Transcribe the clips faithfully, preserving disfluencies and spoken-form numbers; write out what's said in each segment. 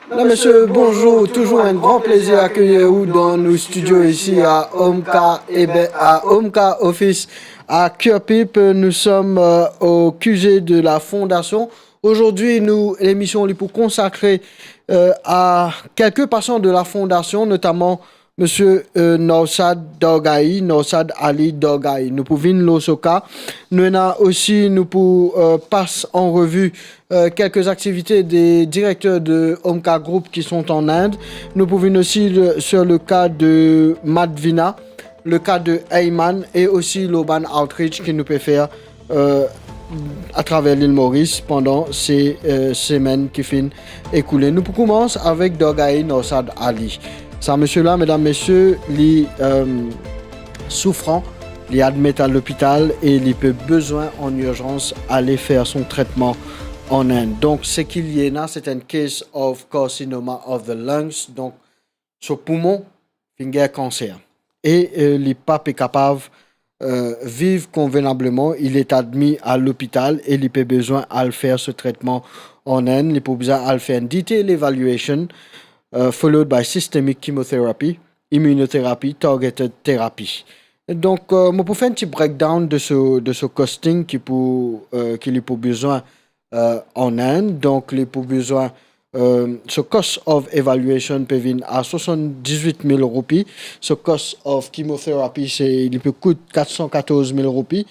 Mesdames, Messieurs, bonjour. Toujours un grand plaisir d'accueillir vous dans nos studios ici à Omka, eh ben, à Omka Office à Curepipe. Nous sommes, euh, au Q G de la Fondation. Aujourd'hui, nous, l'émission, elle est pour consacrer, euh, à quelques patients de la Fondation, notamment Monsieur, euh, Naushad Dorgahi, Naushad Ali Dorgahi. Nou pou vinn lor so ka. Nou ena osi, nou pou, euh, pas an revi, euh, quelques activités des directeurs de Omka Group qui sont en Inde. Nou pou vinn osi le, sur le cas de Madvina, le cas de Ayman et aussi lor bann outreach ki nou pe fer, euh, atraver lil Moris pandan se, euh, semenn ki finn ekoule. Nou pou koumans avek Dorgahi Naushad Ali. Sa misie la, medam, misie, li, euh, soufran, li admet a lopital e li pe bezwin an irzans ale fer son tretman an Inde. Donk, seki li ena, se enn case of carcinoma of the lungs. Donk, so poumon finn gagn kanser. E, euh, li pa pe kapav, euh, viv konvenableman. Il est admis à l'hôpital e li pe bezwin al fer so tretman an Inde. Li pou bizin al fer enn detailed evaluation, euh, followed by systemic chemotherapy, immunotherapy, targeted therapy. Donk, euh, mo pou fer enn ti breakdown de so, de so costing ki pou, euh, ki li pou bizwin, euh, an Inde. Donk, li pou bizwin, euh, so cost of evaluation pe vinn a swasanndizwit mil roupi. So cost of chemotherapy, se, li pe kout kat san katorz mil roupi.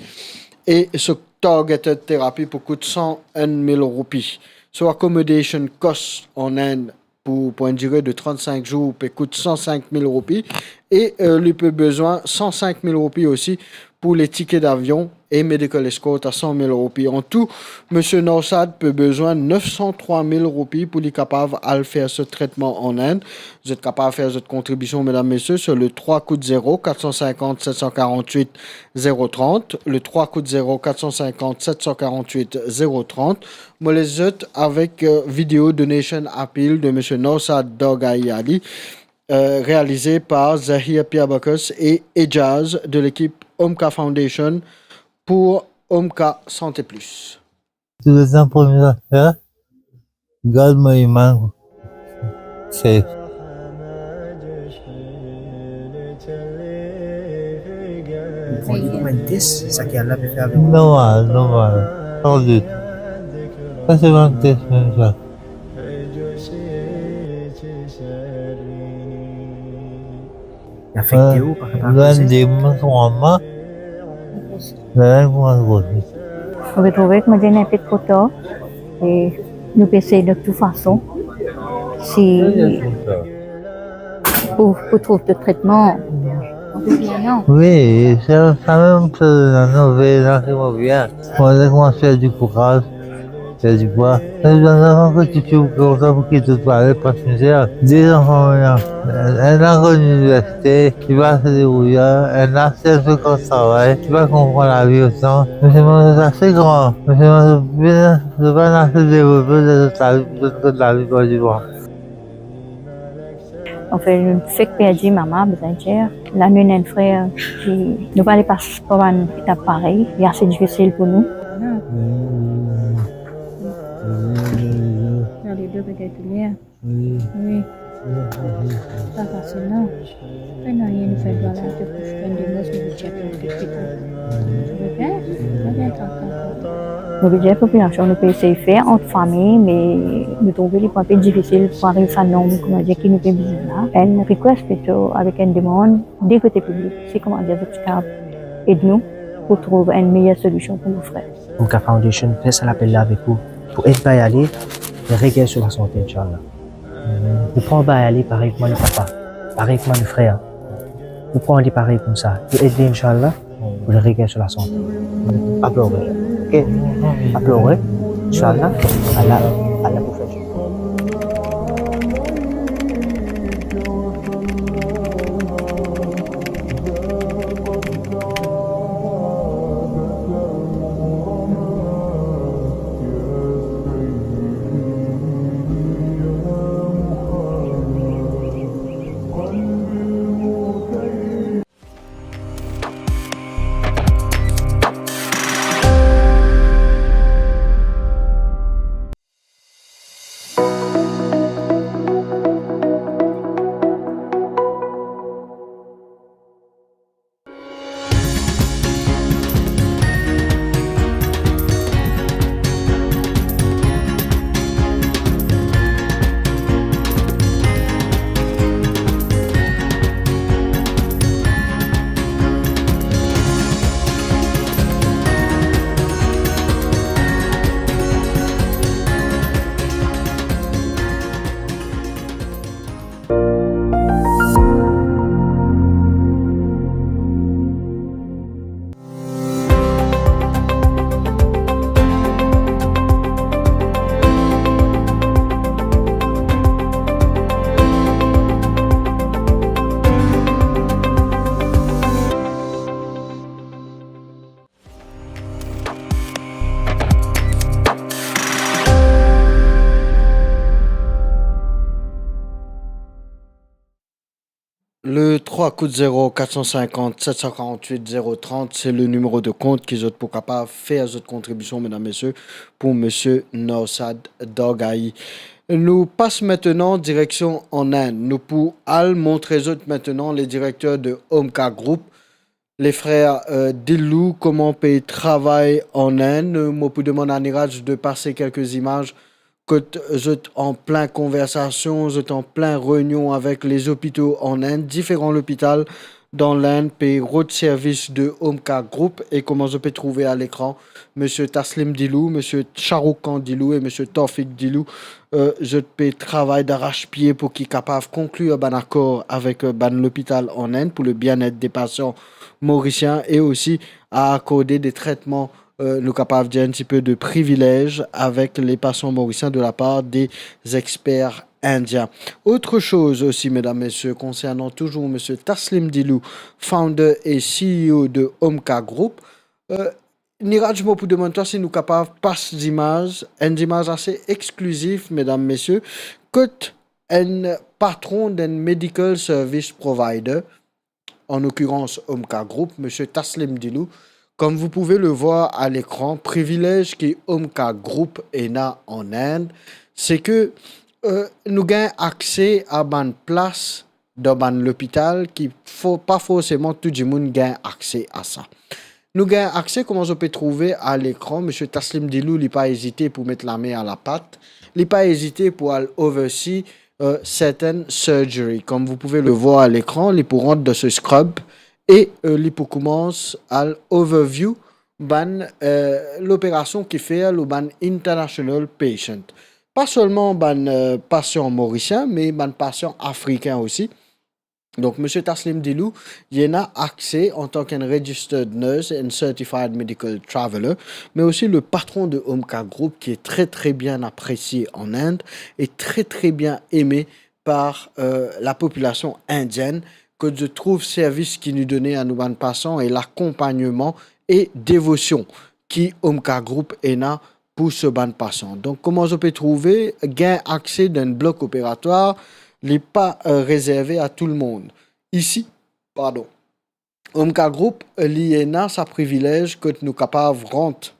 E so targeted therapy pou kout san enn mil roupi. So accommodation cost an Inde pou, pou enn dire de trannsink zour pe kout san sink mil roupi. E, euh, li pe bizwin san sink mil roupi osi pou le tike davion e medical escort a san mil roupi. An tou, misie Naushad pe bizwin nef san trwa mil roupi pou li kapav al fer so tretman an Inde. Zot kapav fer zot kontribision, medam, misie, sur le trwa kout zero, kat san sinkant, set san karant-wit, zero trant, le trwa kout zero, kat san sinkant, set san karant-wit, zero trant. Mo les zot avek, euh, video donation appeal de misie Naushad Dorgahi Ali, euh, réalisé par Zahir Piabakos et Ejaz de l'équipe Omka Foundation pour Omka Santé Plus. Tou letan premie zafer, gard mo imann sef. Ou pran li kouma enn tes, seki Allah pe fer avek ou? Normal, normal, san dout. Sa se bann tes mem sa. Li afekte ou, pa kapav... Linn demoun kouma mwa, linn kouma grosi. Mo pe trouve ki mo dir ena inpe tro tar, e nou pe esey de tou fason, si pou, pou trouv de tretman. Wi, se sa mem, se nou veye la ki mo bien. Mo koumans perdi kouraz, perdi pwa. Sa bizin zanfan ki ti tou kontan pou kit zot pare, pas mizer. De zanfan, enn la konn liniversite, li pa ase debrouye, enn la se enn pe kan travay, li pa konpran lavi otan. Me selman zot ase gran, me selman zot bien, zot pa ase devlope, zot lavi, zot kot lavi pa divan. Anfin, nou fek perdi mama, bizin dir. La, nou ena enn frer ki, nou pa ale pas par bann etap parey, li ase difisil pou nou. Wi. Wi. Pa fasil, non. Pena nanye nou fer, vwala, to pou fer de mos, nou tchek, nou tchek. Nou pe dir popilasion, nou pe esey fer ant fami, me nou trouve li pou enpe difisil pou ariv sa nonb, kouma dir, ki nou pe bizin la. Enn request plito avek enn demann de kote piblik, si, kouma dir, zot ti kapav ed nou pou trouv enn meyer solision pou nou frer. Omka Foundation fer sa lapel la avek ou, pou ed Bayale regagn so lasante, inshallah. Pou pran Bayale parey kouma nou papa, parey kouma nou frer. Pou pran li parey koumsa, pou ed li, inshallah, pou li regagn so lasante. Pa plore, ok? Pa plore, inshallah, Allah, Allah pou fer. Le trois quatre zéro quatre cent cinquante sept cent quarante-huit zéro trente, c'est le numéro de compte ki zot pou kapav fer zot kontribision, medam, mesie, pou Monsieur Norsad Dorgaï. Nou pas mintenan direksion an Inde. Nou pou al montre zot mintenan le direkter de Omka Group, le frer, euh, Dilou, kouma pe travay an Inde. Mo pou demann a Niraj de pase kelke zimaz kot zot an plin konversasion, zot an plin reynion avek lezopito an Inde, diferan lopital dan Linde pe rod servis de Omka Group, e kouma zot pe trouve a lekran, Monsieur Taslim Dilou, Monsieur Shahrukh Khan Dilou e Monsieur Taufik Dilou, euh, zot pe travay daras-pie pou ki kapav konklir bann akor avek, euh, bann lopital an Inde pou le bien-être des patients mauriciens e osi a akorde de tretman, euh, nou kapav dir enn tipe de privilez avek le pasian morisien de la par de exper indien. Autre chose aussi, medam, mesie, konsernan touzour Monsieur Taslim Dilou, founder e C E O de Omka Group, euh, Niraj, mo pou demann twa si nou kapav pas zimaz, enn zimaz ase exklizif, medam, mesie, kot enn patron d'enn medical service provider, en l'occurrence Omka Group, Monsieur Taslim Dilou, comme vous pouvez le voir à l'écran, privilez ki Omka Group ena an Inde, se ke, euh, nou gagn akse a bann plas dan bann lopital ki fo-, pa forseman tou dimoun gagn akse a sa. Nou gagn akse, kouma zot pe trouve a lekran, Monsieur Taslim Dilou, li pa ezite pou met lame a lapat, li pa ezite pou al oversee, euh, certain surgery. Comme vous pouvez le voir à l'écran, li pou rant dan so scrub e, euh, li pou koumans al overview bann, euh, loperasion ki fer lor bann international patient. Pa selman bann, euh, pasian morisien, me bann pasian afrikin osi. Donk, Monsieur Taslim Dilou, li ena akse antan ki enn registered nurse, enn certified medical traveler, me osi le patron de Omka Group, ki est très, très bien apprécié en Inde et très, très bien aimé par, euh, la population indienne, kot zot trouv servis ki nou done a nou bann pasian e lakonpagneman e devosion ki Omka Group ena pou so bann pasian. Donk, kouma zot pe trouve, gagn akse dan enn blok operatwar, li pa, euh, rezerve a tou lemonn. Isi, pardon, Omka Group, euh, li ena sa privilez kot nou kapav rant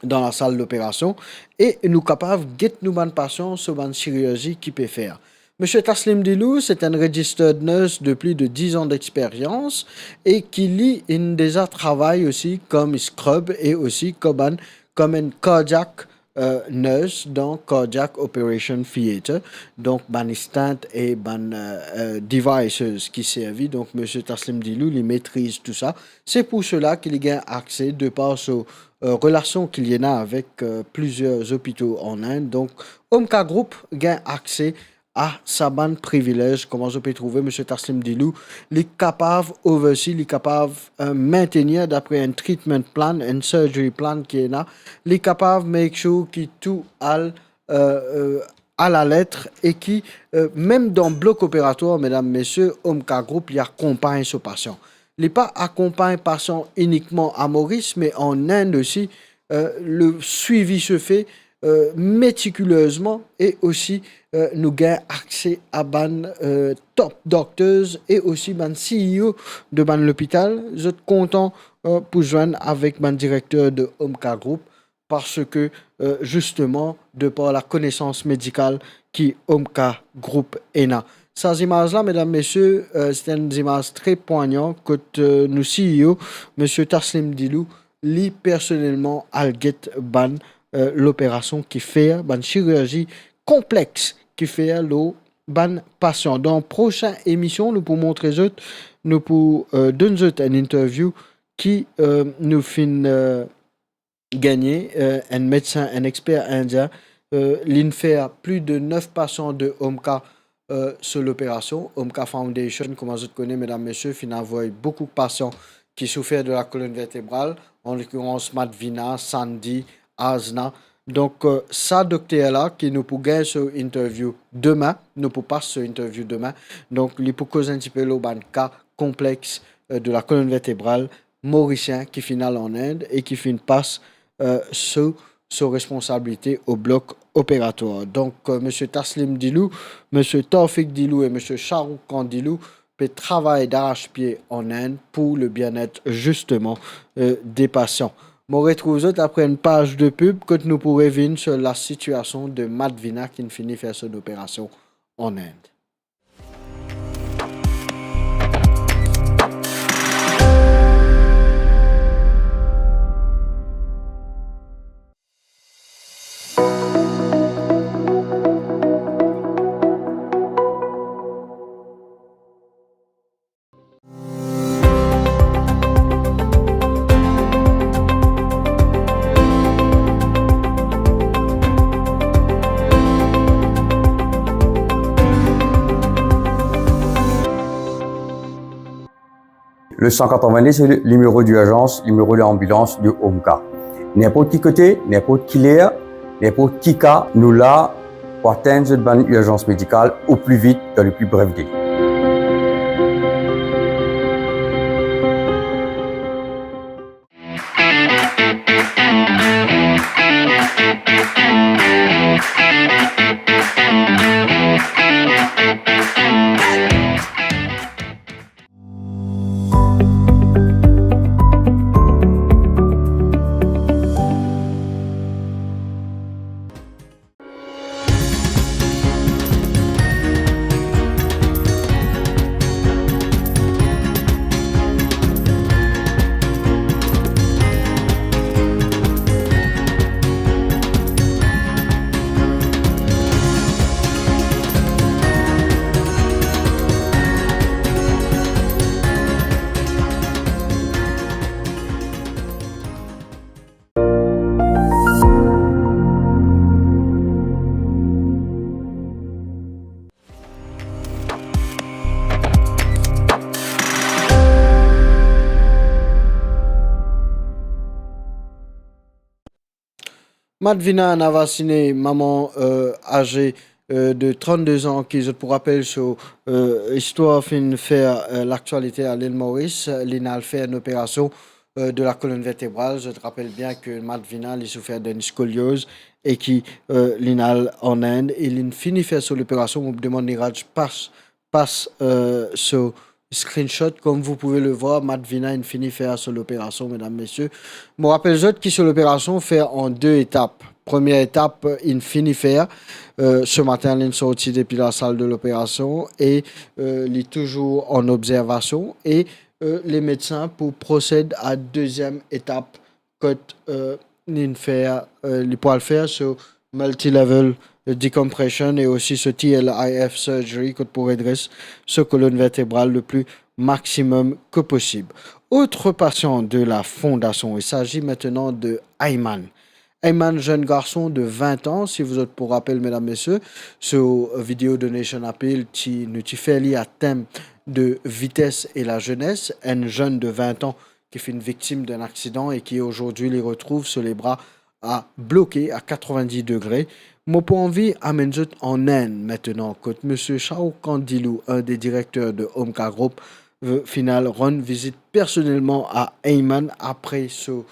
dan lasal doperasion e nou kapav get nou bann pasian so bann sirurzi ki pe fer. Monsieur Taslim Dilou, c'est un registered nurse de plus de dix ans d'expérience et ki li inn deza travay osi kom scrub e osi kom enn, kom enn cardiac, euh, nurse dan cardiac operation theatre. Donk, bann stent e bann, euh, euh, devices ki servi. Donk, Monsieur Taslim Dilou, li metriz tou sa. Se pou sela ki li gagn akse de par so, euh, relasion ki li ena avek, euh, plizier zopito an Inde. Donk, Omka Group gagn akse a sa bann privilez, kouma zot pe trouve, Monsieur Taslim Dilou, li kapav oversee, li kapav, euh, maintenir dapre enn treatment plan, enn surgery plan ki ena, li kapav make sure ki tou al, euh, euh, à la lettre e ki, euh, mem dan blok operatwar, medam, mesie, Omka Group, li akonpagn so pasian. Li pa akonpagn pasian inikman a Moris, me an Inde osi, euh, le suivi se fait, euh, méticuleusement e osi, euh, nou gagn akse a bann, euh, top doctors e osi bann C E O de bann lopital. Zot kontan, euh, pou zwenn avek bann direkter de Omka Group parski, euh, zisteman, de par lakonesans medikal ki Omka Group ena. Sa zimaz la, medam, mesie, euh, se enn zimaz tre pwagnan kot, euh, nou C E O, Monsieur Taslim Dilou, li personelman al get bann, euh, loperasion ki fer, bann sirurzi konplex ki fer lor bann pasian. Dan prosin emision, nou pou montre zot, nou pou, euh, donn zot enn interview ki, euh, nou finn, euh, gagne, euh, enn medsin, enn exper indien, euh, li'nn fer plis de nef pasian de Omka, euh, so loperasion. Omka Foundation, kouma zot kone, medam, mesie, finn avoy boukou pasian ki soufer de la colonne vertébrale, en l'occurrence Madvina, Sandy, Azna. Donk, euh, sa dokter la ki nou pou gagn so interview demin, nou pou pas so interview demin. Donk, li pou koz enn tipe lor bann ka konplex, euh, de la colonne vertébrale morisien ki finn al an Inde e ki finn pas, euh, so, so responsabilite o blok operatwar. Donk, euh, Monsieur Taslim Dilou, Monsieur Taufik Dilou e Monsieur Shahrukh Khan Dilou, pe travay darachpie an Inn pou le bien-être, zisteman, euh, de pasian. Mo retrouv zot apre enn paz de pib kot nou pou revinn sur la sitiasion de Madhvina ki'nn fini fer so loperasion an Inn. Le cent quatre-vingt-deux, c'est le numéro d'urgence, numéro d'ambulance de Omka. Ninport ki kote, ninport ki ler, ninport ki ka, nou la pou atenn zot bann irzans medikal o pli vit, dan le pli bref dele. Madhvina Navasine, mama, euh, aze, euh, de trannde zan, ki zot pou rapel so, euh, istwar finn fer, euh, laktialite a Lil Moris, li'nn al fer enn operasion, euh, de la colonne vertébrale. Zot rapel bien ke Madhvina, li soufer d'enn skolioz e ki, euh, li'nn al an Inn e li'nn fini fer so loperasion. Mo demann Niraj pas, pas, euh, so screenshot. Comme vous pouvez le voir, Madhvina inn fini fer so loperasion, medam, mesie. Mo rapel zot ki so loperasion fer an de etap. Premie etap, euh, inn fini fer, euh, se matin, li'nn sorti depi lasal de loperasion e, euh, li touzour an obzervasion e, euh, lemedsin pou prosed a deziem etap kot, euh, li'nn fer, euh, li pou al fer so multi-level decompression e osi so T L I F surgery kot pou redres so kolonn vertebral le pli maximum ke posib. Autre patient de la fondation, il s'agit maintenant de Ayman. Ayman, zenn garson de vin an, si zot pou rapel, medam, mesie, so video donation appeal ti, nou ti fer li a tem de vitesse et la jeunesse, enn zenn de vin an ki finn viktim d'enn aksidan e ki azordi li retrouv so lebra a bloke a quatre-vingt-dix degre. Mo pou anvi amenn zot an Inn mintenan, kot Misie Shahrukh Kandilou, enn de direkter de Omka Group, euh, finn al rann vizit personelman a Ayman apre so,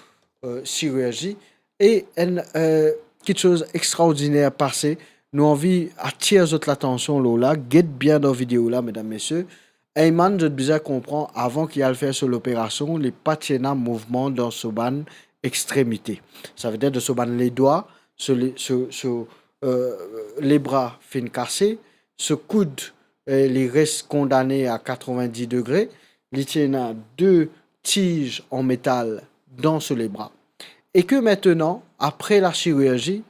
euh, sirurzi. E enn, euh, kiksoz extraordiner pase. Nou anvi atir zot latansion lor la. Get bien dan video la, medam, mesie. Ayman, zot bizin konpran, avan ki al fer so loperasion, li pa ti ena mouvman dan so bann extremite. Savedir dan so bann ledwa, so le-, so, so, euh, lebra finn kase, so koud, eh, li res kondane a quatre-vingt-dix degre, li ti ena de tiz an metal dan so lebra. E ke mintenan, apre lasirurzi,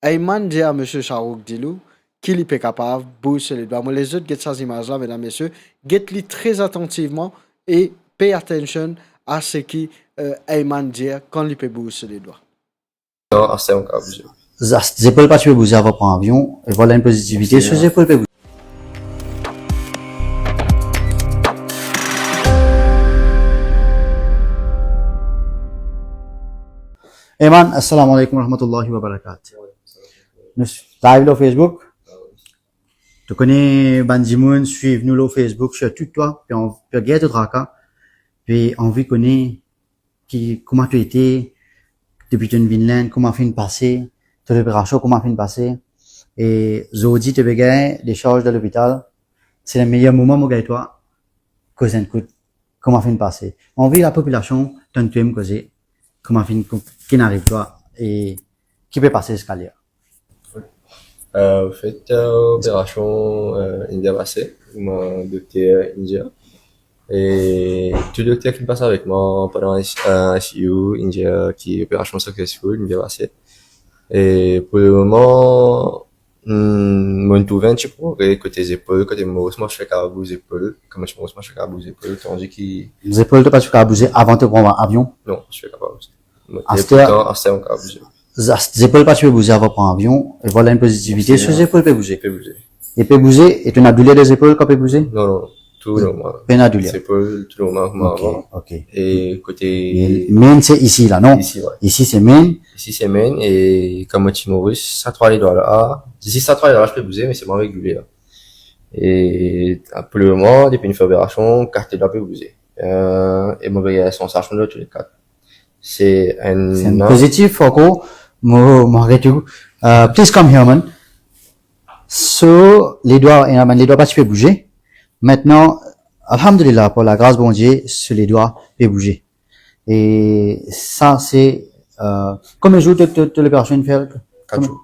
Ayman dir a Misie Shahrukh Dilou ki li pe kapav bouz so ledwa. Mo les zot get sa zimaz la, medam, mesie, get li tre atantivman e pay attention a seki, euh, Ayman dir kan li pe bouz so ledwa. Non, ase ankor, Misie. Zas-, zepol pa ti pe bouze avan pran avion, e vwala enn pozitivite, so zepol pe bouze. Ayman, assalamu alaikum wa rahmatullahi wa barakatuh. Nou live lor Facebook. To kone bann dimoun swiv nou lor Facebook, sirtou twa, pe an-, pe get to traka, pe anvi kone ki, kouma to ete, depi to vinn Lind, kouma finn pase, to loperasion, kouma finn pase. E zordi to pe gagn desarz dan lopital. Se le meyer moman mo gagn twa. koz enn kout kouma finn pase. Mo anvi lapopilasion tann twa mem koze kouma finn, ki finn ariv twa e ki pe pase ziska ler. Euh, anfet, euh, operasion, euh, inn bien pase, mo dokter inn dir. E tou dokter ki pas avek mwa pandan I C U inn dir ki operasion successful, inn bien pase. E pou lemoman, hmm, mo trouve enn ti progre kote zepol, kote mo, mo ti pe kapav bouz zepol, kouma ti mo, mo ti pe kapav bouz zepol, tandi ki... Zepol to pa ti kapav bouze avan to pran avion? Non, mo ti pe kapav bouze. Aster, aster mo kapav bouze. Zepol pa ti pe bouze avan pran avion, e vwala enn pozitivite, so zepol pe bouze. Pe bouze. E pe bouze, e to ena douler de zepol kan pe bouze? Non, non, non. Tou normal. Pena douler. Zepol, tou normal kouma avan. Ok, ok. E kote... E main se isi la, non? Isi, wi. Isi se main. Isi se main, e kouma mo ti Moris, sa trwa ledwa la, zis sa trwa ledwa la, mo pe bouze, me selman avek douler. E pou lemoman, depi inn fer operasion, kat ledwa pe bouze. Euh, e mo pe gagn sansasion dan tou le kat. Se enn... Se enn pozitif ankor, mo, mo aret ou. Euh, please come here, man. So, ledwa, ena bann ledwa pa ti pe bouze. Aster, alhamdulillah, par lagras Bondie, so ledwa pe bouze. E sa se, euh, konbien zour to, to, to loperasion inn fer? Kat zour.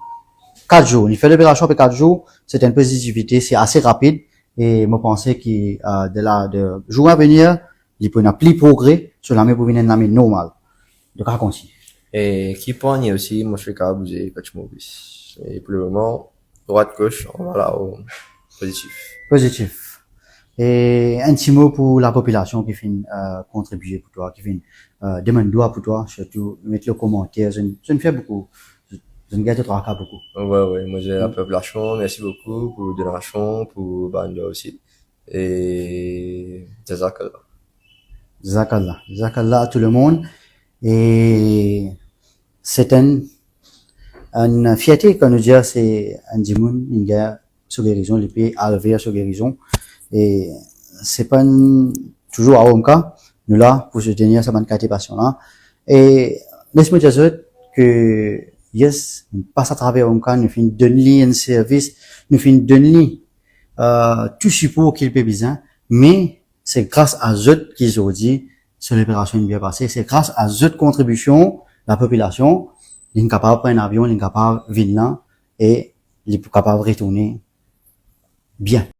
Kat zour. Inn fer loperasion apre kat zour, se enn pozitivite, se ase rapid. E mo panse ki, euh, de la, de zour a venir, li pou ena pli progre, so lame pou vinn enn lame normal. Donk, rakonti. E ki pran osi, mo ti pe kapav bouze kouma mo pe bouze. E pou lemoman, drwat, gos, anba, lao, pozitif. Pozitif. E enn ti mo pou lapopilasion ki finn, euh, kontribie pou twa, ki finn, euh, demann dwa pou twa, sirtou met lor komanter, zot inn, zot inn fer boukou, zot, zot inn gagn to traka boukou. Wi, wi, mo dir lapopilasion, mersi boukou pou donasion, pou bann dwa osi. E jazakallah. Jazakallah. Jazakallah a tou lemonn. E se enn, enn fierte kan nou dir se enn dimoun, inn gagn so gerizon, li pe al ver so gerizon. E se pa enn, touzour a Omka, nou la pou soutenir sa bann kalite pasian la. E les mo dir zot ke, yes, nou pas atraver Omka, nou finn donn li enn servis, nou finn donn li, euh, tou sipor ki li pe bizin, me se gras a zot ki zordi so loperasion inn bien pase, se gras a zot kontribision, lapopilasion, linn kapav pran enn avion, linn kapav vinn la, e li pou kapav retourne bien.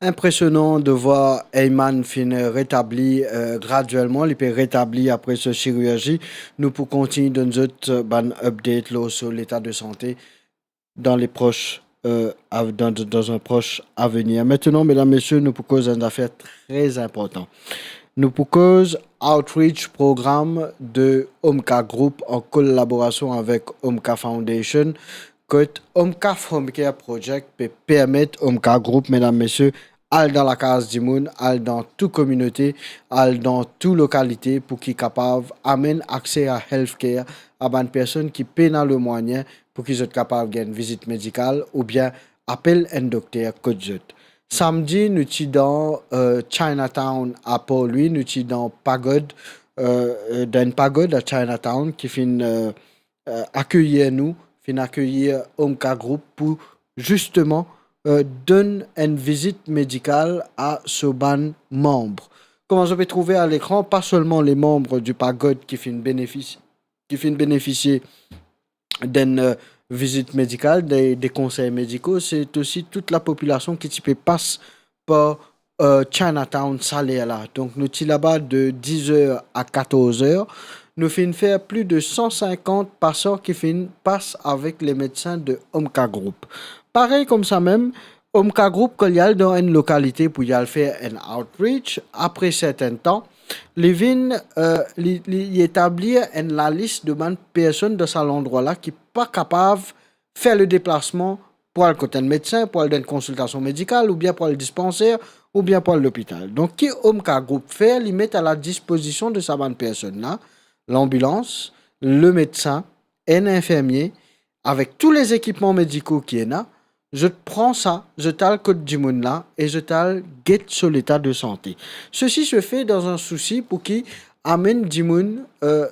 Inpresionan de vwar Ayman finn retabli, euh, gradielman, li pe retabli apre so sirurzi. Nou pou kontign donn zot, euh, bann update lor so leta de sante dan le pros, euh, av-, dan, dan enn pros avenir. Aster, medam, mesie, nou pou koz enn zafer tre inportan. Nou pou koz outreach program de Omka Group an kolaborasion avek Omka Foundation, kot Omka Home Care Project pe permet Omka Group, medam, mesie, al dan lakaz dimoun, al dan tou kominote, al dan tou lokalite pou ki kapav amenn akse a healthcare a bann personn ki pena lemwayin pou ki zot kapav gagn vizit medikal oubien apel enn dokter kot zot. Samdi, nou ti dan, euh, Chinatown a Port Louis, nou ti dan pagod, euh, euh, dan enn pagod a Chinatown ki finn, euh, euh, akeyir nou, finn akeyir Omka Group pou zisteman, euh, donn enn vizit medikal a so bann manm. Kouma zot pe trouve a lekran, pa selman le manm di pagod ki finn benefis-, ki finn benefisie d'enn, euh, vizit medikal, de, de konsey mediko, se osi tou lapopilasion ki ti pe pas par, euh, Chinatown sa ler la. Donk, nou ti laba de diz er a katorz er. Nou finn fer pli de san sinkant pasian ki finn pas avek le medsin de Omka Group. Parey koumsa mem, Omka Group, kan li al dan enn lokalite pou li al fer enn outreach, apre serten tan, li vinn, euh, li, li, li etablir enn lalis de bann personn dan sa landrwa la ki pa kapav fer le deplasman pou al kot enn medsin, pou al dan enn konsiltasion medikal, oubien pou al dispanser, oubien pou al lopital. Donk, ki Omka Group fer, li met a la dispozision de sa bann personn la, lanbilans, le medsin, enn infermie, avek tou lezekipman mediko ki ena, zot pran sa, zot al kot dimoun la e zot al get so leta de sante. Sesi se fe dan enn sousi pou ki amenn dimoun, euh,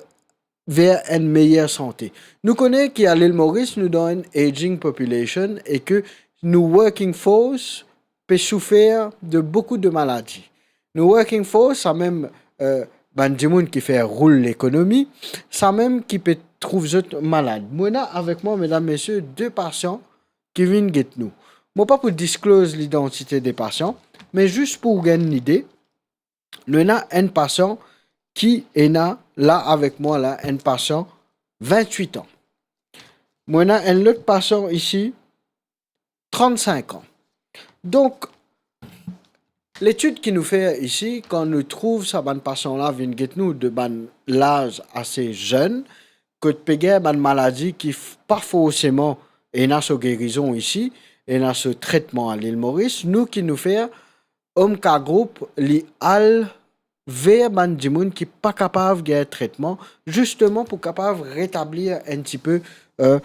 ver enn meyer sante. Nou kone ki a Lil Moris, nou dan enn aging population e ke nou working force pe soufer de boukou de maladi. Nou working force, samem, eh, bann dimoun ki fer roul lekonomi, samem ki pe trouv zot malad. Mo ena avek mwa, medam, mesie, de pasian ki vinn get nou. Mo pa pou disclose lidantite de pasian, me zis pou ou gagn lide, nou ena enn pasian ki ena la avek mwa la, enn pasian vintwit an. Mo ena enn lot pasian isi, trannsink an. Donk, letid ki nou fer isi, kan nou trouv sa bann pasian la vinn get nou de bann laz ase zenn, kot pe gagn bann maladi ki f-, pa forseman ena so gerizon isi, ena so tretman a Lil Moris, nou ki nou fer, Omka Group, li al ver bann dimoun ki pa kapav gagn tretman, zisteman pou kapav retablir enn tipe, eh,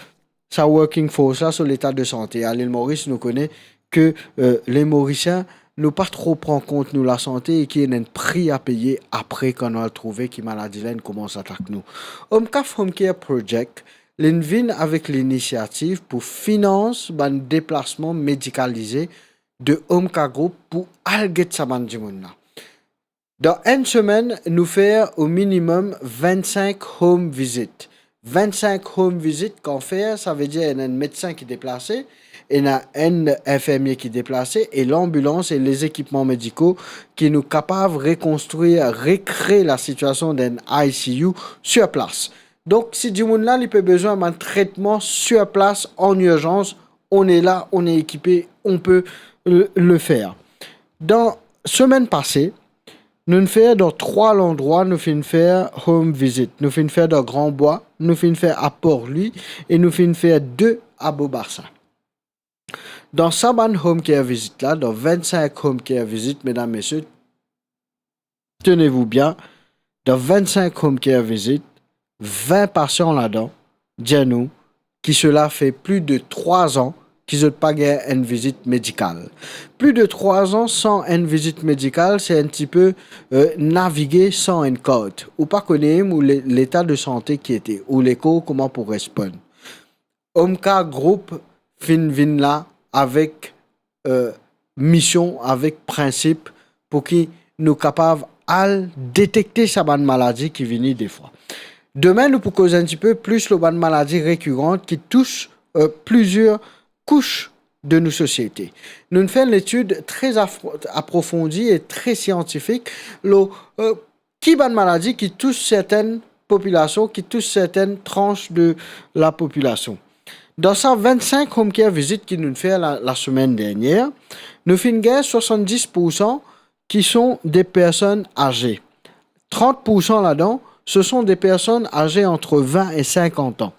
sa working force la, so leta de sante. A Lil Moris, nou kone ke, eh, le Morisien, nou pa tro pran kont nou lasante e ki ena enn pri a peye apre kan nou al trouve ki maladi la inn koumans atak nou. Omka Home Care Project, linn vinn avek linisiativ pou finans bann deplasman medikalize de Omka Group pou al get sa bann dimoun la. Dan enn semenn, nou fer o minimem vintnsink home visit. Vintnsink home visit kan fer, savedir ena enn medsin ki deplase, ena enn infermie ki deplase, e lanbilans e lezekipman mediko ki nou kapav rekonstrir, rekre lasitiasion dan enn I C U sir plas. Donk, si dimoun la, li pe bizin bann tretman sir plas, an irzans, on est là, on est équipé, on peut le, le faire. Dan semenn pase, nou finn fer dan trwa landrwa, nou finn fer home visit. Nou finn fer dan Gran Bwa, nou finn fer a Port Louis e nou finn fer de a Beau Bassin. Dan sa bann home care visit la, dan vintnsink home care visit, medam, mesie, tenez-vous bien, dan vintnsink home care visit, vin pasian ladan dir nou ki sela fer plis de trwa an ki zot pa gagn enn vizit medikal. Plis de trwa an san enn vizit medikal, se enn tipe, eh, navige san enn kart. Ou pa kone mem ou le-, leta de sante ki ete, ou lekor kouma pou responn. Omka Group finn vinn la avek, eh, mision, avek prinsip pou ki nou kapav al detekte sa bann maladi ki vini defwa. Demin, nou pou koz enn tipe plis lor bann maladi rekiran ki tous, eh, plizier kous de nou sosiete. Nou finn fer enn letid tre afro-, aprofondi e tre siantifik lor, eh, ki bann maladi ki tous sertenn popilasion, ki tous sertenn trans de lapopilasion. Dan sa vintnsink home care visit ki nou finn fer la, lasemenn dernier, nou finn gagn swasanndis poursan ki sont des personnes âgées. Trant poursan ladan, ce sont des personnes âgées entre vingt et cinquante ans.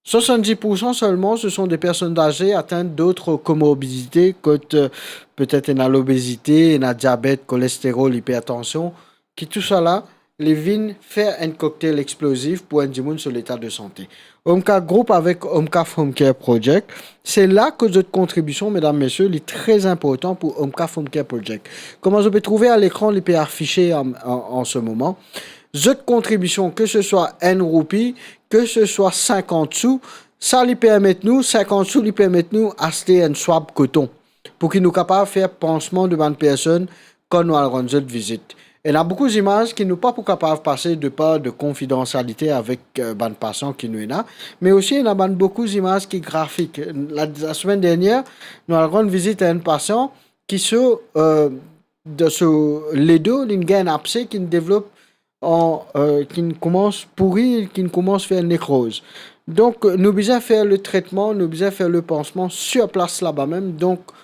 Swasanndis poursan selman, ce sont des personnes âgées atteintes d'autres comorbidités, kot, eh, petet ena lobezite, ena diabet, kolesterol, ipertansion, ki tousala, li vinn fer enn koktel eksplozif pou enn dimoun so leta de sante. Omka Group avek Omka Home Care Project, se la ki zot kontribision, medam, mesie, li tre inportan pou Omka Home Care Project. Kouma zot pe trouve a lekran, li pe afise an, an, an se moman. Zot kontribision, ke se swa enn roupi, ke se swa sinkant sou, sa li permet nou, sinkant sou li permet nou aste enn swab koton, pou ki nou kapav fer pansman de bann personn kan nou al rann zot vizit. Ena boukou zimaz ki nou pa pou kapav pase de par de konfidansialite avek, eh, bann pasian ki nou ena, me osi ena bann boukou zimaz ki grafik. La, lasemenn dernier, nou al rann vizit a enn pasian ki so, eh, dan so ledo, linn gagn enn abse ki devlop an, eh, ki koumans pouri, ki koumans fer nekroz. Donk, nou bizin fer le tretman, nou bizin fer le pansman sir plas laba mem. Donk,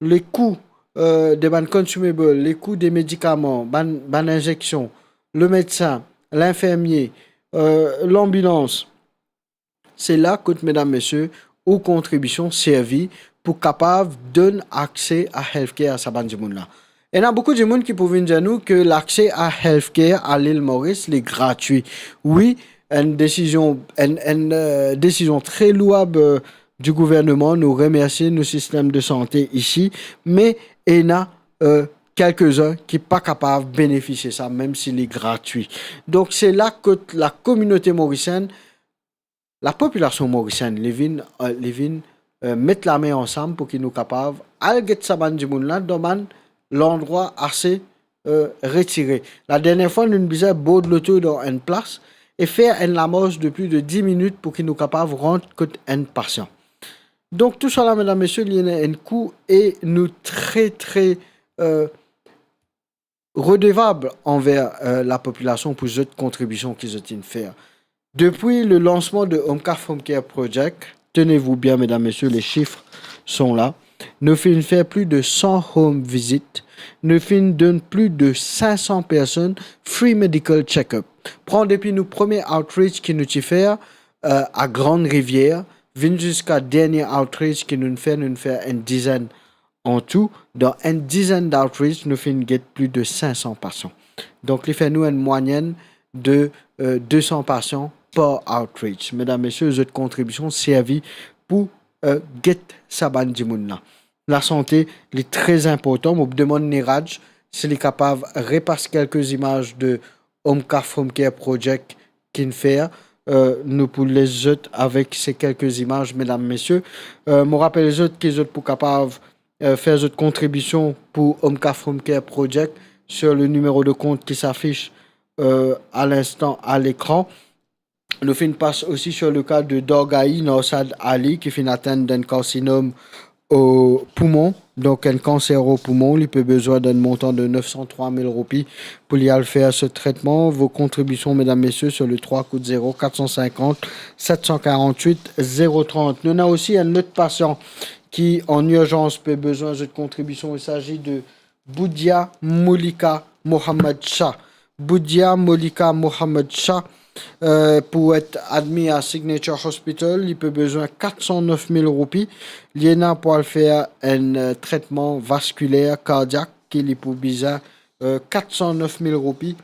le kou, eh, de bann consumable, le kou de medikaman, bann, bann inzeksion, le medsin, linfermie, eh, lanbilans, se la kot, medam, mesie, ou kontribision servi pou kapav donn akse a healthcare a sa bann dimoun la. Ena boukou dimoun ki pou vinn dir nou ke lakse a healthcare a Lil Moris, li gratwi. Wi, enn desizion, enn, enn, eh, desizion tre louab, eh, di gouverneman, nou remersie nou sistem de sante isi, me ena, eh, kelkezin ki pa kapav benefisie sa, mem si li gratwi. Donk, se la kot lakominote morisienn, lapopilasion morisienn, li vinn, eh, li vinn, eh, met lame ansam pou ki nou kapav al get sa bann dimoun la dan bann landrwa ase, eh, retire. Ladernie fwa, nou bizin bord loto dan enn plas e fer enn lamars de plis de dis minit pou ki nou kapav rant kot enn pasian. Donk, tousala, medam, mesie, li ena enn kou e nou tre, tre, eh, redevab anver, eh, lapopilasion pou zot kontribision ki zot inn fer. Depi le lansman de Home Caf Home Care Project, tenez-vous bien, mesdames, messieurs, les chiffres sont là. Nou finn fer plis de san home visit. Nou finn donn plis de sink san personn free medical check-up. Pran depi nou premie outreach ki nou ti fer, eh, a Grande Rivière, vinn ziska dernie outreach ki nou fer, nou fer enn dizenn an tou. Dan enn dizenn d'outreach, nou finn get plis de sink san pasian. Donk, li fer nou enn mwayenn de, eh, de san pasian par outreach. Medam, mesie, zot kontribision servi pou, eh, get sa bann dimoun la. Lasante, li tre inportan. Mo demann Niraj si li kapav repas kelke zimaz de Home Caf Home Care Project ki'nn fer. Eh, nou pou les zot avek se kelke zimaz, medam, mesie. Eh, mo rapel zot ki zot pou kapav, eh, fer zot kontribision pou Home Caf Home Care Project sur le nimero de kont ki safis, eh, a linstan a lekran. Nou finn pas osi sur le ka de Dargahi Narsad Ali ki finn atenn d'enn karsinom o poumon, donk enn kanser o poumon, li pe bezwin d'enn montan de nef san trwa mil roupi pou li al fer se tretman. Vos contributions, mesdames, messieurs, sur le trois koud zero, quatre cent cinquante, sept cent quarante-huit, zéro trente. Nou ena osi enn lot pasian ki an irzans pe bezwin zot kontribision. Il s'agit de Boudia Molika Mohammad Shah. Boudia Molika Mohammad Shah, eh, pou et admi a Signature Hospital, li pe bezwin kat san nef mil roupi. Li ena pou al fer enn, eh, tretman vaskiler kardiak ki li pou bizin, eh, kat san nef mil roupi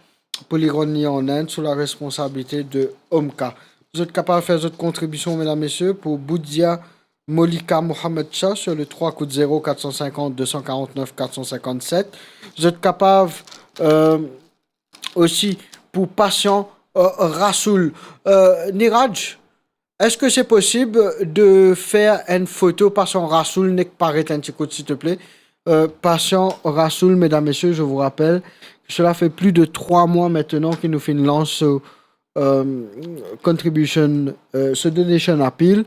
pou li rann li an Inde sou la responsabilite de Omka. Zot kapav fer zot kontribision, medam, mesie, pou Boudia Molika Mohammad Shah sur le trois koud zero, quatre cent cinquante, deux cent quarante-neuf, quatre cent cinquante-sept. Zot kapav, eh, osi pou pasian, eh, Rasoul. Eh, Niraj, eski se posib de fer enn foto pasian Rasoul, nek paret enn ti kout, silteple? Eh, pasian Rasoul, medam, mesie, je vous rappelle que cela fait plus de trois mois maintenant ki nou finn lans, eh, eh, contribution, eh, so donation appeal.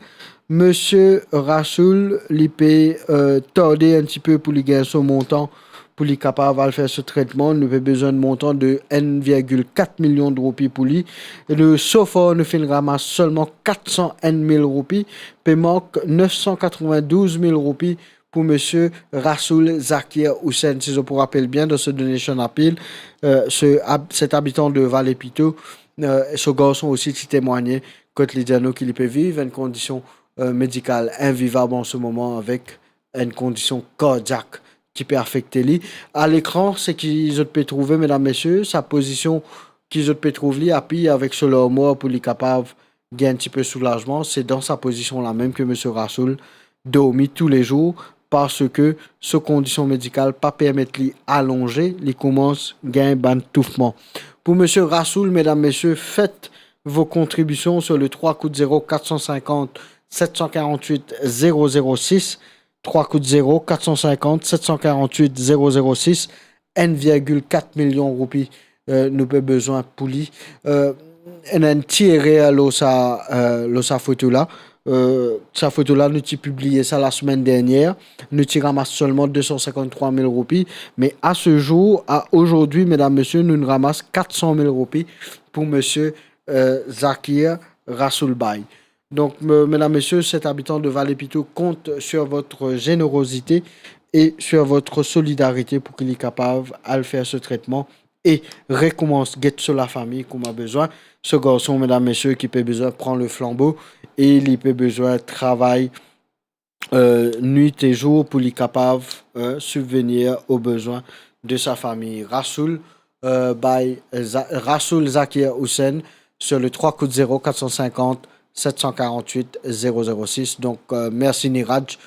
Misie Rasoul, li pe, eh, tarde enn tipe pou li gagn so montan pou li kapav al fer so tretman. Nou pe bezwin montan de enn virgil kat milion de roupi pou li. E nou, so far, nou finn ramas selman kat san enn mil roupi. Pe mank nef san katrovin-douz mil roupi pou misie Rasoul Zakir Hussein. Si zot pou rapel bien, dan so donation appeal, eh, se ab-, set abitan de Vale Pito, eh, so garson osi ti temwagne kot li dir nou ki li pe viv enn kondision, eh, medikal invivab an se moman avek enn kondision kardiak ki pe afekte li. A lekran, seki zot pe trouve, medam, mesie, sa pozision ki zot pe trouv li, apiye avek so larmwar pou li kapav gagn enn tipe soulazman, se dan sa pozision la mem ki misie Rasoul dormi toulezour, parski so kondision medikal pa permet li alonze, li koumans gagn bann toufman. Pou misie Rasoul, medam, mesie, faites vos contributions sur le trois koud zero, quatre cent cinquante, sept cent quarante-huit, zéro zéro six, trois koud zero, quatre cent cinquante, sept cent quarante-huit, zéro zéro six, enn virgil kat milion roupi, eh, nou pe bezwin pou li. Eh, ena enn ti erer lor sa, eh, lor sa foto la. Eh, sa foto la, nou ti pibliye sa lasemenn dernier. Nou ti ramas selman de san sinkant-trwa mil roupi. Me a se zour, a ozordi, medam, mesie, nou ramas kat san mil roupi pou misie, eh, Zakir Rasoul Bhai. Donk, me-, medam, mesie, set abitan de Vale Pito compte sur votre générosité et sur votre solidarité pou ki li kapav al fer so tretman e rekoumans get so lafami kouma bezwin. So garson, medam, mesie, ki pe bezwin pran le flanbo e li pe bezwin travay, eh, nwit e zour pou li kapav, eh, subvenir aux besoins de sa fami. Rasoul, eh, by Za-, Rasoul Zakir Hussein sur le trois koud zero, quatre cent cinquante, sept cent quarante-huit, zéro zéro six. Donk, eh, mersi Niraj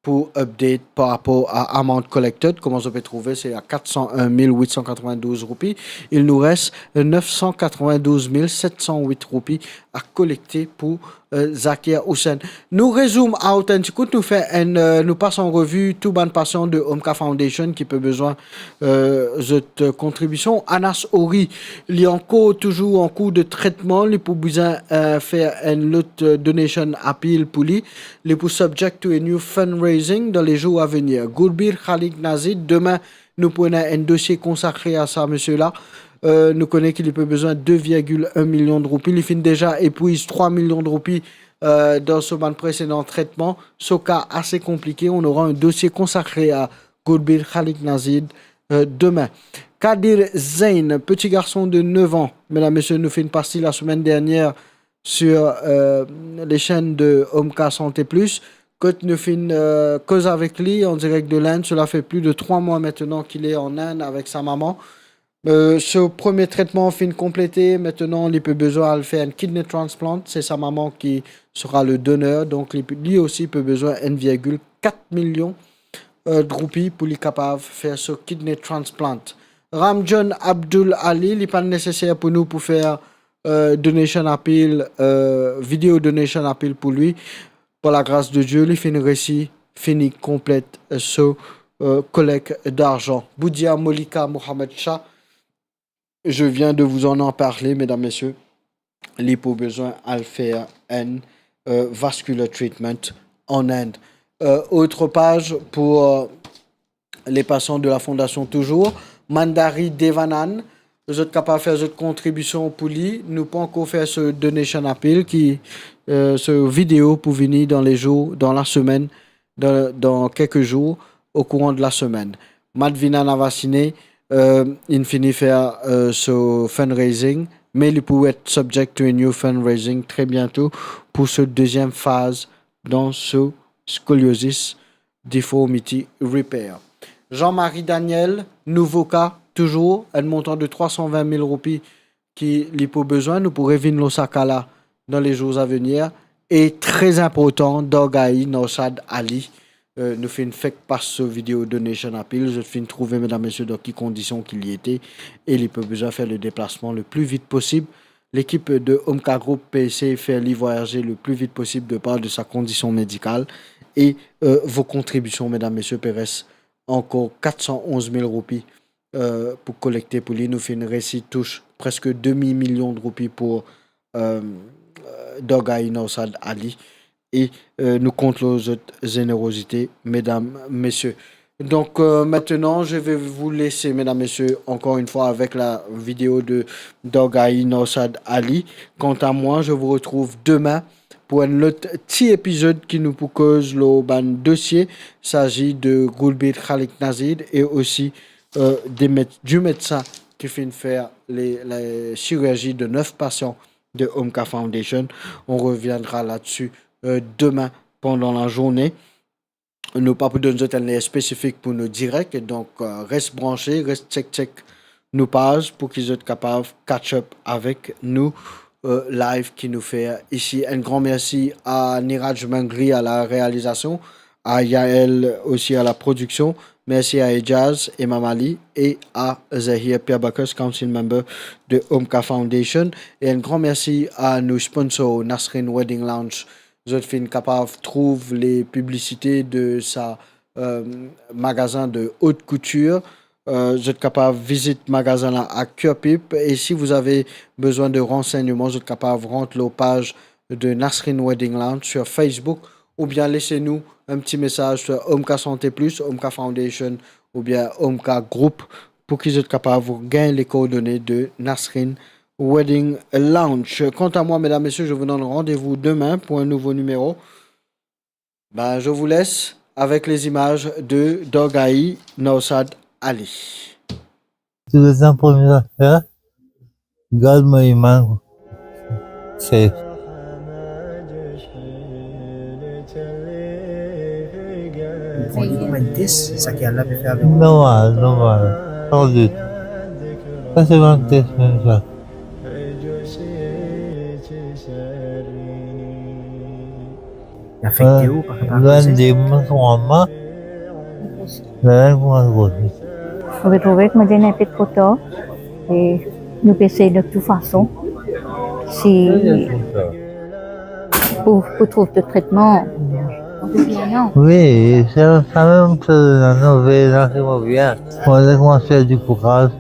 pour update par rapport à amount collected. Kouma zot pe trouve, se a quatre cent un mille huit cent quatre-vingt-douze roupi. Il nous reste neuf cent quatre-vingt-douze mille sept cent huit roupi à collecter pour, euh, Zakir Hussain. Nou rezoom out enn ti kout, nou fer enn, euh, nou pas an revi tou bann pasian de Omka Foundation ki pe bizin, euh, zot, euh, kontribision. Anas Ori, li ankor touzour an kour de tretman, li pou bizin, euh, fer enn lot, euh, donation appeal pou li. Li pou subject to a new fundraising dan le zour a venir. Gulbir Khalik Nazid, demin, nou pou ena enn dosie konsakre a sa misie la. Euh, nou kone ki li pe bizin de virgil enn milion de roupi. Li finn deza epwiz trwa milion de roupi, euh, dan so bann presedan tretman. So ka ase konplike. On aura un dossier consacré à Gulbir Khalik Nazid, euh, demin. Kadir Zein, petit garçon de neuf ans. Medam, mesie, nou finn pas li la semaine dernière sur, euh, les chaînes de Omka Santé Plus. Kot nou finn, euh, koz avek li en direct de l'Inde. Cela fait plus de trois mois maintenant qu'il est en Inde avec sa maman. Euh, so premie tretman finn konplete. Aster, li pe bizin al fer enn kidney transplant. Se sa mama ki sera le donneur. Donk, li, li osi pe bizin enn virgil kat milion, euh, de roupi pou li kapav fer so kidney transplant. Ramjohn Abdul Ali, li pa neseser pou nou pou fer, euh, donation appeal, euh, video donation appeal pou li. Par la gras de Die, li finn resi fini konplet, euh, so, euh, kolekt darzan. Boudia Molika Mohamed Shah, je viens de vous en, en parler, medam, mesie. Li pou bizin al fer enn, euh, vascular treatment en Inde. Euh, autre page pour, euh, les patients de la fondation toujours. Mandari Devanan, zot kapav fer zot kontribision pou li. Nou pa ankor fer so donation appeal ki, euh, so video pou vini dan le zour, dan la semaine, dan, dan kelke zour, au courant de la semaine. Madvina Navasine, euh, inn fini fer, euh, so fundraising, me li pou et subject to a new fundraising tre biento pou so deziem faz dan so scoliosis deformity repair. Jean-Marie Daniel, nouvo ka, touzour, enn montan de trwa san vin mil roupi ki li pou bizin, nou pou revinn lor sa ka la dan le zour a venir. E tre inportan, Dargahi Naushad Ali, euh, nou finn fek pas so video donation appeal, zot finn trouve, medam, mesie, dan ki kondision ki li ete, e li pe bizin fer le deplasman le pli vit posib. Lekip de Omka Group pe esey fer li vwayaze le pli vit posib de par de sa kondision medikal. E, euh, vo kontribision, medam, mesie, pe res ankor kat san onz mil roupi, euh, pou kolekte pou li. Nou finn resi tous preske demi milion de roupi pou, euh, Dargahi Naushad Ali. E, euh, nou kont lor zot zenerozite, medam, mesie. Donc, euh, maintenant, je vais vous laisser, mesdames, messieurs, encore une fois avec la vidéo de Dargahi Naushad Ali. Quant à moi, je vous retrouve demain pour un autre petit épisode ki nou pou koz lor bann dosie. S'agit de Gulbir Khalik Nazid et aussi, euh, des méde-, du médecin ki finn fer les, les chirurgies de neuf patients de Omka Foundation. On reviendra là-dessus, euh, demain pendant la journée. Nou pa pou donn zot enn ler spesifik pou nou direk, donk, euh, res branche, res check, check nou paz pou ki zot kapav catch up avek nou, euh, live ki nou fer isi. Un grand merci à Niraj Mangri à la réalisation, à Yael aussi à la production. Merci à Ejaz, Imam Ali et à Zahir Pierre Bacchus, Council Member de Omka Foundation. Et un grand merci à nos sponsors, Nasrin Wedding Lounge. Zot finn kapav trouv les publicités de sa, euh, magazin de haute couture. Euh, zot kapav vizit magazin la a Curepipe. Et si vous avez besoin de renseignements, zot kapav rant lor paz de Nasrin Wedding Lounge sur Facebook, ou bien laissez-nous un petit message sur Omka Santé Plus, Omka Foundation, ou bien Omka Group, pou ki zot kapav gagn les coordonnées de Nasrin Wedding Lounge. Quant à moi, mesdames, messieurs, je vous donne rendez-vous demain pour un nouveau numéro. Ben, je vous laisse avec les images de Dargahi Naushad Ali. Tou letan premie zafer, gard mo iman sef. Pran li kouma enn test, sa ki Allah pe fer avek ou. Normal, normal. San dout. Sa se bann test mem sa. Afekte ou, pa kapav koze? Enn de mwa, trwa mwa, la, la, koumans grosi. Ou pe trouve, kouma dir, ena inpe tro tar, e nou pe esey de tou fason, si pou, pou trouv de tretman, ou pe bien, non? Wi, se sa mem, se, nou veye la, se mo bien. Mo koumans fer dikouraz,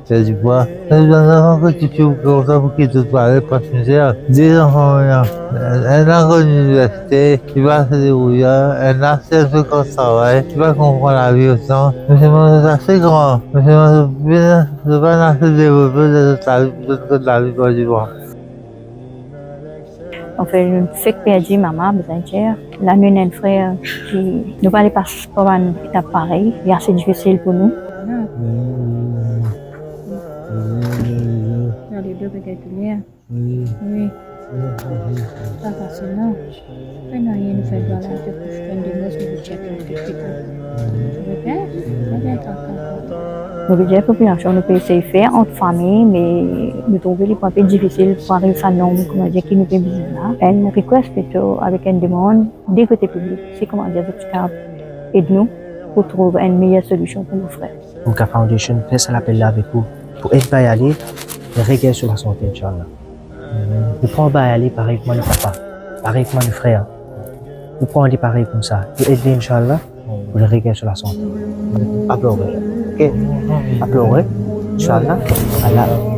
fer dipwa. E bann zanfan ki ti finn kontan pou kit zot pare, pas mizer. De zanfan, enn, enn la al liniversite, li pa ase debrouye, enn la, se enn pe kan travay, li pa konpran lavi otan. Me selman zot ase gran, me selman zot bien, zot pa ase devlope, zot lavi, zot kot lavi pa divan. Anfin, nou fek perdi mama, bizin dir. La, nou ena enn frer ki, nou pa le pas par bann etap parey, li ase difisil pou nou. Non. Wi, wi, wi, wi. Wi. Wi. Pa fasil, non. Pena nanye nou fer la, nou pe fer enn demars, nou pe tchek, nou pe tchek. Wi, bien, bien, bien. Nou bizin popilasion, nou pe esey fer ant fami, me nou trouve li pou enpe difisil pou ariv sa nonb, kouma dir, ki nou pe bizin la. Enn request plito avek enn demann de kote piblik, si, kouma dir, zot ti kapav ed nou pou trouv enn meyer solision pou nou frer. Amka Foundation fer sa lapel la avek ou, pou ed bay ale, regagn so lasante, inshallah. Nou pran bay ale parey kouma nou papa, parey kouma nou frer. Nou pran li parey koumsa. Nou ed li, inshallah, pou li regagn so lasante. Pa plore, ok? Pa plore, inshallah. Ala.